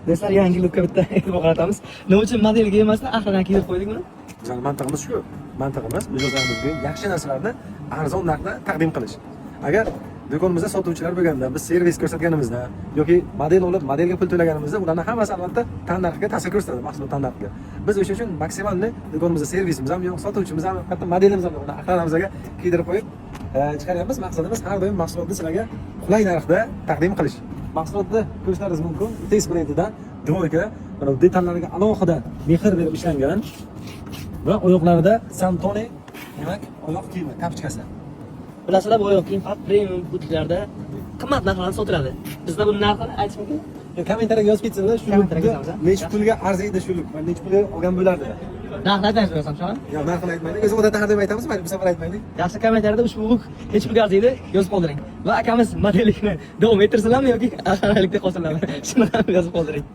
Do'stlar, yangi lookka bitta e'tibor qaratamiz. Nima uchun modelga emasdan охрана kiydirib qo'ydik buni? Bizani mantig'imiz shu. Mantig'imiz mijozlarimizga yaxshi narsalarni arzon narxda taqdim qilish. Agar do'konimizda sotuvchilar bo'lganda, biz servis ko'rsatganimizda yoki model olib, modelga pul to'laganimizda, ularni hammasi albatta tan narxiga ta'sir ko'rsatadi, mahsulot tan narxiga. Biz o'sha uchun maksimalni do'konimizda servisimiz ham yo'q, sotuvchimiz ham yo'q, hatto modelimiz ham yo'q. Uni охрана mizga kiydirib qo'yib chiqaryapmiz. Maqsadimiz har doim mahsulotni sizlarga qulay narxda taqdim qilish. Mahsulotni ko'rishlaringiz mumkin. Test brendidan двойка, mana bu detallariga alohida mehr berib ishlangan va oyoqlarida Santoni, demak, oyoq kiyimi, тапочка si. Bilasizlar, bu oyoq kiyim faqat premium butiklarda qimmat narxlarda sotiladi. Bizda buni narxini aytish mumkin? Kommentariyaga yozib ketsinlar, shu Kommentariyaga lookni yozamiz, a? necha pulga arziydi shu look va necha pulga olgan bo'lardi. Narxni aytmaymiz bo'lsam, shuni. Yo'q, narxini aytmaylik. O'zi odatda har doim aytamiz, mayli, bu safar aytmaylik. Yaxshi, kommentariyada ushbu look necha pulga arziydi, yozib qoldiring. Va akamiz modellikni davom ettirsinlarmi yoki охрана likda qolsinlarmi? Shuni ham yozib qoldiring.